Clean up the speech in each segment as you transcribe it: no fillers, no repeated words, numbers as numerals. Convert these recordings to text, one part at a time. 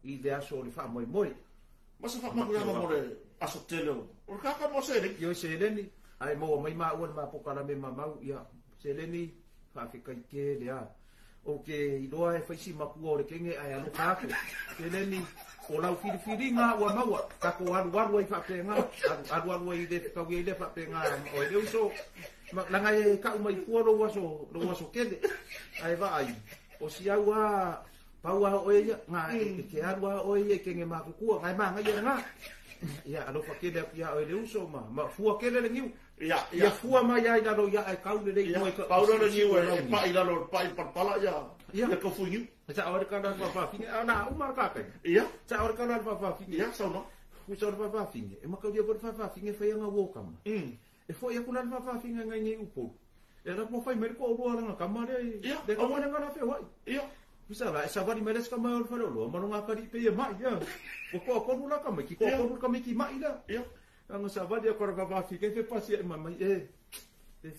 i le aso o le faamoemoe. Ma se faamanuiaga mo le aso tele o le kaka mo seleni. Ioe seleni, ae maua mai maua le ma polokalame mamau, ia, seleni, faafetai tele lava. Ou te iloa e fai si matua o le kene ae alofa atu. Seleni, o lau filifiliga ua maua, tatou alualu ai faapena, alualu ai le fetaui ai lea faapena oe le uso. Ma, leaga e tau mai fua lou aso, lou aso tele. Ae vaai, o si au lava, pau lava o oe ia, na e te alu lava oe ia i kene matutua, na e manaia lena. Ia, alofa tele atu ia oe le uso ma, ma fua tele le niu. Ia, Ia fua mai ai lalo ia ae kau lelei Ia, mua i ka- pau lea o le niu e pai i lalo, pai i palapala ia, Ia. ia tofu niu. E sao le kala faafafine, a na uma le kapena. Ia, Sao le kala faafafine. ia, saunoa. Usa le faafafine, e makaulia foi le faafafine e fai ana uo kama. E foi aku la le faafafine ngai nei Upolu. E ala po fai mai le toalua lana kama lea i- Ia, le kama lea na feoai. Ia, Usa la, e savali mai le isi kama o le faleoloa, ma lona atalii pe ia mai, ia. Ua toatolu la tamaiti, toatolu le tamaiti mai la. ia. Ana savali aku le faafafine, fe pasi ai mai mai, e,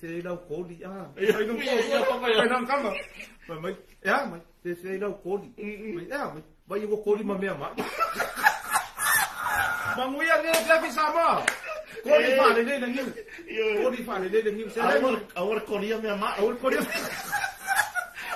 fe ai lau koli, a. Ia, Fai lou ia, ia, toalua, ia. fai lana kama. Fai mai, e a mai, fe ai lau koli. Mai, e a mai, vai ua koli ma mea mai. Manuia le fiafi Samoa. Koli faalelei le niu. Ia. Koli faalelei le niu. Seleni. Aua aua le kolia mea mai. Aua le koli.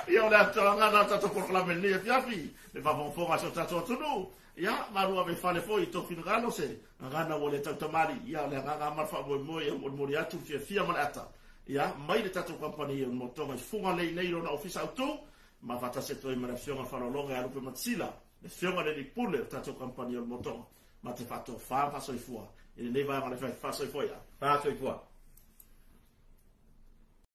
Ia, o le atoaga na tatou polokalame lenei afiafi, le faafogafoga a si o tatou atunuu. Ia, malu ave i fale foi i tou finagalo se gagana ua le tautamali. Ia, o le agaga ma le faamoemoe ia molimoli atu le fiafia ma le ata. Ia, mai le tatou kamupani o le Motoga i Fugalei nei lona ofisa autu, ma faatasi atu ai ma le afioga Faleologa ia Lupe Matasila, le afioga i le alii pule o le tatou kamupani o le Motoga, ma te faatofa ma faasoifua i lenei vaega o le afiafi. Faasoifua ia. Faasoifua.